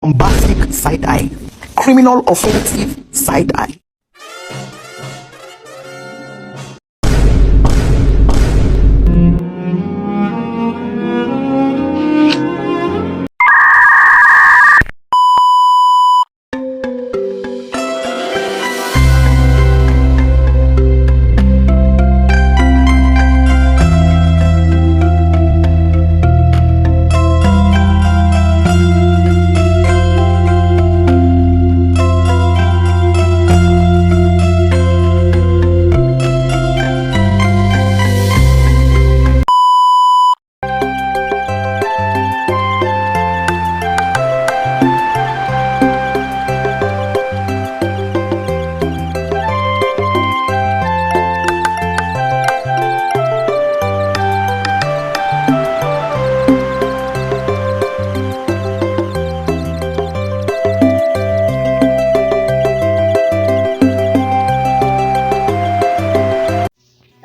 Bombastic side eye, criminal offensive side eye.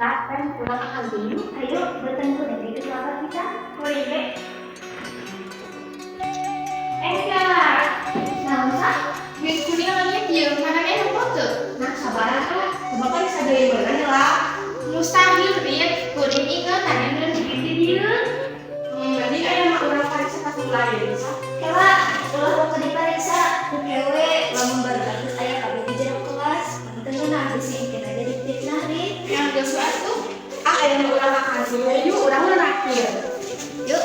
Saat pulang akan dulu, ayo bertemu dari kesahabat kita. Kuring. Eh, Kak. Nah, usah. Duit kuring namanya kieu, mana meh foto. Nah, sabar ah. Coba kan bisa deui beunang lah. Mustahil, Rit. Kuring inget tadi bener duit di dieu. Mending aya mah urang pariksa tas lain bisa. Kela, ulah waktu diperiksa, ku kewe, lamun baru geus aya kabeh di jero kelas. Penting nah bisi engke aja difitnah, Rit. Yang geus atuh. Ah, aya mah urang ka kantin we yuk, urang mah terakhir. Yuk.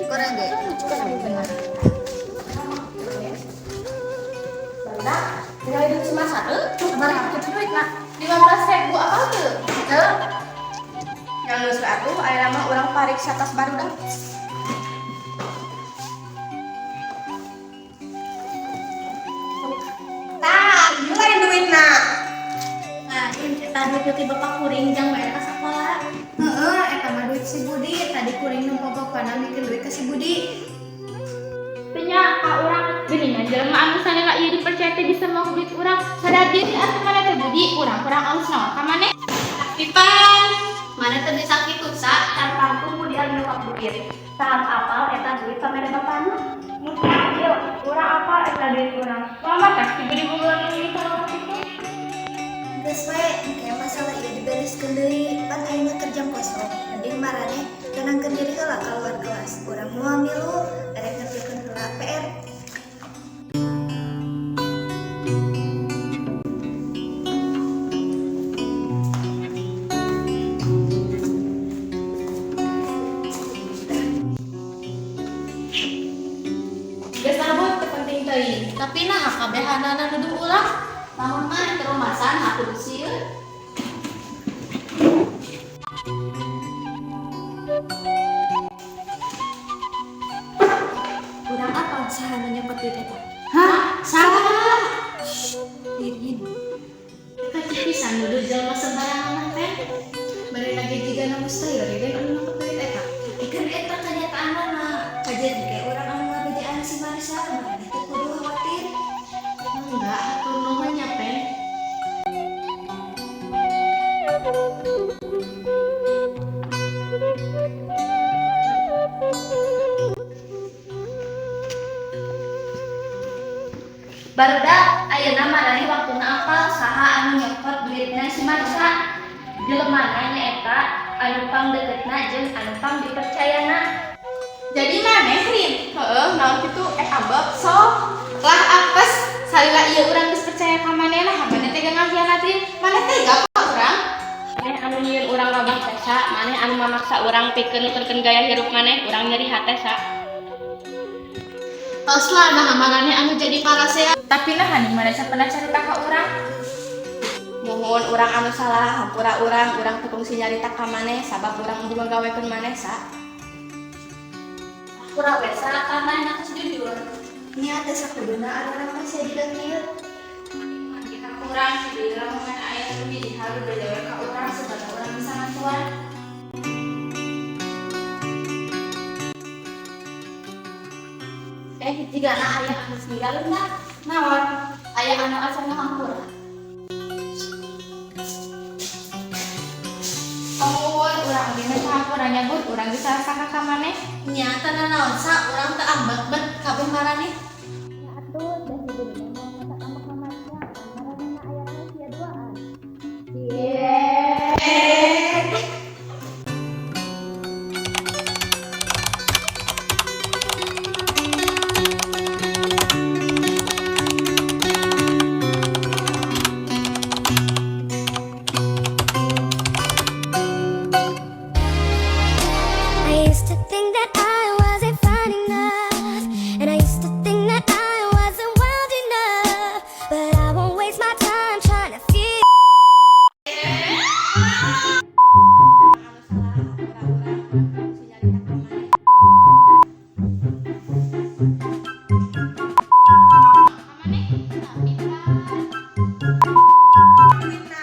Kurang deh. Barudak, tinggal duit cuma satu, kemarin aku duit nak. 15.000 apa tuh? Teu. Yang geus we atuh aya mah urang pariksa tas barudak. Tah, ieu lain duitna. Nah, ini eta duit ti bapak kuring jang bayar ka sakola. Heeh, eta mah duit si Budi. Tadi kuring nempo bapana mikir duit ke si Budi. Tanya ka urang geuningan jelema anu sanela ieu dipercaya teh bisa mau duit urang. Sadar diri atuh maneh teh Budi, urang kurang alus naon ka maneh? Pipan, mana teu bisa kitu sa? Tanpa Budi anu nyokap duit. Tahap apal eta duit pamere bapana. Mustahil, urang apal eta duit urang. Lama tak si Budi bogolan ini kalau kitu. Geus we, engke masalah ieu dibereskeun deui, pan ayeuna keur jam kosong. Mending maraneh tenangkeun diri heula kaluar kelas. Urang moal milu, erek ngerjakeun heula PR. Geus abot teu penting teuing, tapi nah kabehanana nuduh ulah. Lamun mah terumasan aku sieun. Urang apal saha nu nyokot duit eta? Hah? Saha? Irin. Kaki pisan nuduh jelema sembarangan teh. Bari lagi jiga na mustahil Riden anu nyokot duit eta. Ikan eta kanyataanana. Kajian engke urang anu ngabejaan si Marisa, maraneh teu kudu khawatir. Enggak, hatur nuhun nya Pen. Barudak ayeuna maraneh waktuna apal saha anu nyokot duitna si Marsa. Jelemana nyaeta anu pangdeukeutna jeung anu pangdipercayana. Jadi maneh Rin? Heeh, naon kitu eh ambek sok. Lah apes salila ieu urang geus percaya ka maneh lah, maneh tega ngahianatin. Maneh tega ka urang? Maneh anu nyieun urang robah teh sa, maneh anu mamaksa urang pikeun nuturkeun gaya hirup maneh, urang nyeri hate sa. Tos lah nah maraneh anu jadi parasea. Tapi nah hani maneh pernah carita ka urang? Mohon urang anu salah, hampura urang, urang teu kungsi nyarita ka maneh sabab urang embung ngagawekeun maneh sa. Kurang wesa karena enak jujur. Nya teh sakuduna arurang masih jiga kieu. Kita kurang si Bila momen aya nu hiji halu bejawe ka urang supaya urang bisa mantuan. Eh, jika na aya anu ninggalin lah. Naon? Aya anu asa ngahampura. Oh, urang oge mah. Hampura nya, Bud, urang geus salah sangka ka maneh. Nya teu nanaon, Sa, urang teu ambek bet kabeh maraneh. Ya atuh, da si Budi teh moal matak ambek ka Marsha, pan maranehna aya rahasia duaan. I used to think that I wasn't fine enough, and I used to think that I wasn't wild enough. But I won't waste my time trying to feel. Anu salah hampura urang, urang kungsi nyarita ka maneh. Ka maneh? Tapi tah. Duitna.